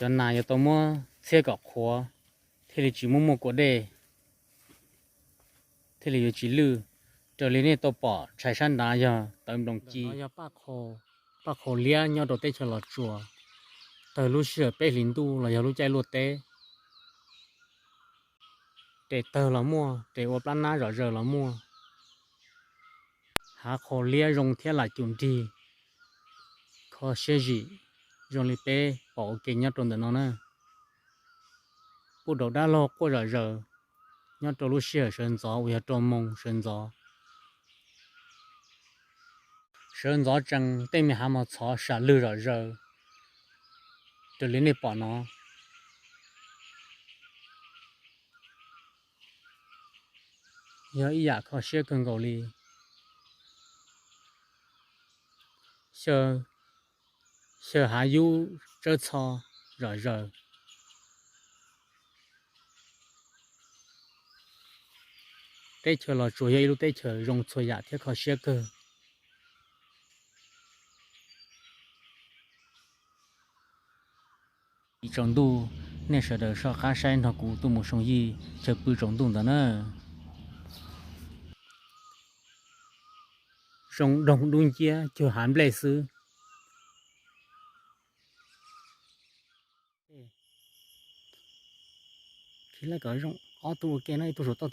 Cov nas yuav tau muab txhiab kom qhuav, thiaj li tsis muaj muaj kua dej, thiaj li yuav tsis lwj. Raws li nej tau pom tshais sab nrad yog tawv nploos ci, yog paj qhaus liab nyob rau teb chaws Los Tsuas. Tawg lub sij hawm peb hlis ntuj los yog lub caij luaj teb, tes tawg los muaj, tes ua plab nab zom zaws los muaj. Hav qhaus liab zoo thiab lam cum nrig, kho siab zim zoo li peb pom ua ke nyob rau ntawm no na. Puj daum dab laug quaj zom zaws nyob rau lub sij hawm sawv ntxov uas yog rau moos sawv ntxov. Sawv ntxov tsees tej me hav mos txhov sam lwg zom zaws raws li nej pom no. Yog ib yam kho siab kawg nkaus li. Xyaw hav yub tsawb txho zom zaws. Teb chaws Los Tsuas yog ib lub teb chaws zoo txhua yam thiab kho siab kawg. Ib tsaus ntuj, nej sawv daws soj qab saib nrog kuv tuaj mus soo yij chaw pw tsaus ntuj ntawd na. Zoo doog dub nciab cuag hav nplej xwb. Khi laij kom zoo, ob tug ua ke no ib tug saum toj.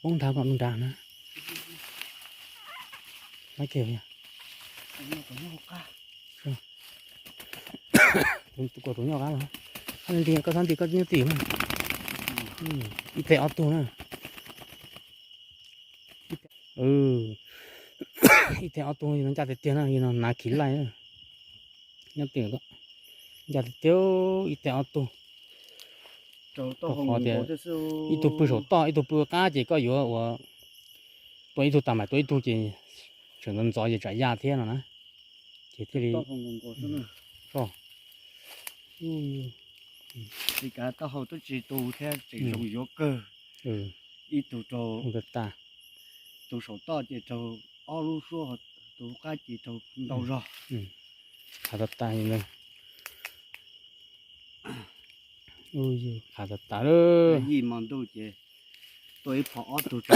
Poob nthav kom nrad na. Lab kiag. Tus kuv tus nyob qab los. Nti koj txhob nti koj nyob tim na. Ib teg ob tug na. Ib teg ob tug no ncaj tiag tiag na, no hnav khiv laij. Nyob tim, ncaj tiag tiag, ib teg ob tug. Rau qhov tias ib tug pw saum toj ib tug pw qab ces koj yuav ua, tua ib tug tas mam tua ib tug ces tseem ntxov ntxov ces tsam ya thiab no na. Ces thiaj li, li kav taub hau twb tsis tu thiab tseem zoo yuav kawg. Ib tug rau, tus saum toj ces raug ob lub suab, tus qab ces raug ntau zog. Hav tas tas li ntawd. Hav tas tas lawm. Yij hmo ntuj ces tua ib phom ob tug tso.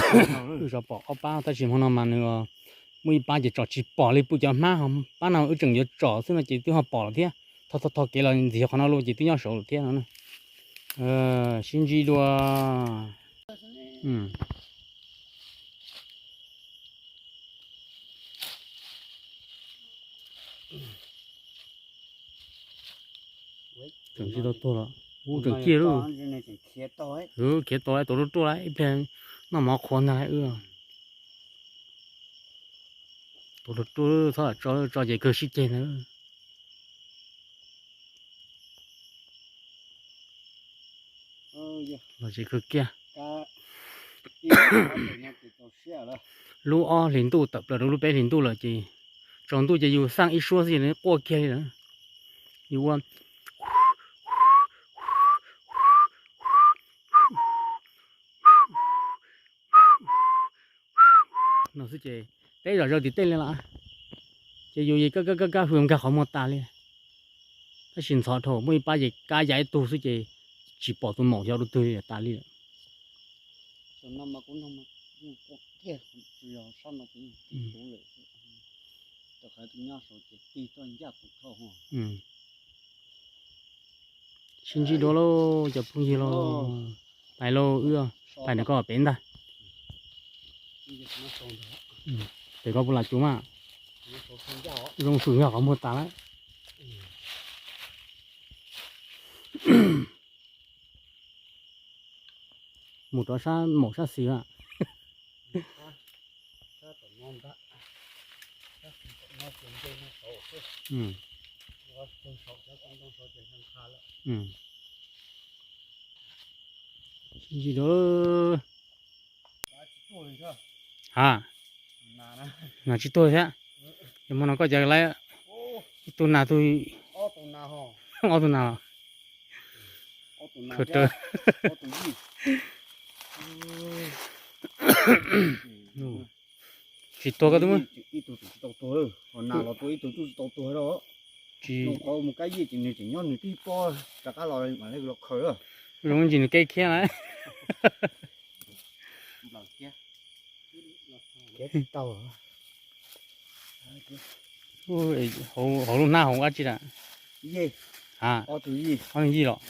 Wb tso pom ob pab tab sis hmo no mas nws muaj ib pab ces tso tsis pom li, pw cov hmab, pab no wb tseem yuav tsom xwb no ces twb ho pom lawm thiab. Tho tho tho kev los ntxiv qhov no lawm ces twb nyob saud lawm thiab no. Sib ntsib dua. Tseem tsis tau tuag los, ub tseem ciaj lub. Khiav tau tuav ruaj ruaj lawm ib pliag noj mov qhuav ntag wb. Tuav ruaj ruaj txhob tso, tso ces kawg sib ceg ntag. Los tsev kawg kiag. Lub ob hlis ntuj tawm plaws rau lub peb hlis ntuj lawm ces tsaus ntuj ces yus xaj ib suab xwb ces nws quaj kiag li lawm. Yus ua no xwb ces teb zom zaws tim tej li lawm. Ces yus yeej kab kab kab kab hws nkag qhov muag tas li. Tab sis ntxhov dhau, muaj ib pab ces kab ya ib tug xwb ces tsis pom tus maum xyov dua twg li tas li lawm. Sib ntsib dua lauj cov phooj ywg lauj. Pais lauj, wb pais ntawm koj pem ntag. Pem koj puas lam cuv mas. Zoo fwm yog qhov muag tas lawm. Mus rov sab maum sab xis a. Sib ntsib dua. Ha, nas tsis tuag thiab. Ces hmo no koj cov laib ib tug nag tug, ob tug nag los khaws raws. Tsis tuag koj twb muab. Ib tug tsis tau tuag, ho nag los tua ib tug tub tsis tau tuag. Tsis qhov mus kab yij ces nws tseem nyob nws tib pob rov qab los mam li los khaws. Zoo ntsis nws kev khiab na. Hauv lub hnab hauv dab tsi na? Ob tug yij los?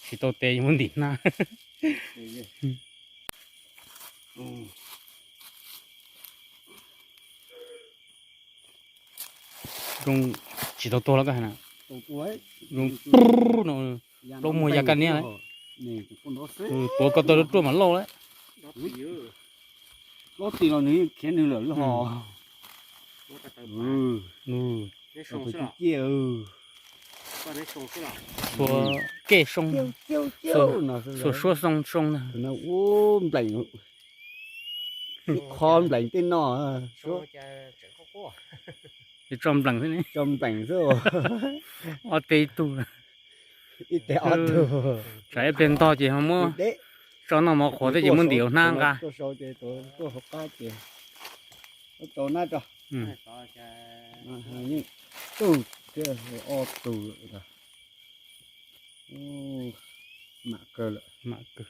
Tsis tau tes muab ntim hnab. Zoo tsis tau tuag los koj hais na? Zoo no, plaub muag ya kaj niab lawm. Tuav ko taw ruaj ruaj mas lauj lawm. Plaub tis los nws khiav nws lawm lub hos. Txhua kej soo, txhua suab xoo ntag. Ub npleem, ib qho npleem tej no. Tso npleem xwb ne. Tso npleem xwb. Ob teg ib tug. Ib teg ob tug. Tsam ib pliag ntog ces ho muab tso noj mov qhuav thiab ces muab ntim hauv hnab nqa. Tuaj sau ces tuaj hauv qab ces tau nab tso. Yeej tug thiab ob tug lawm. Mam kawg lawm. Mam kawg.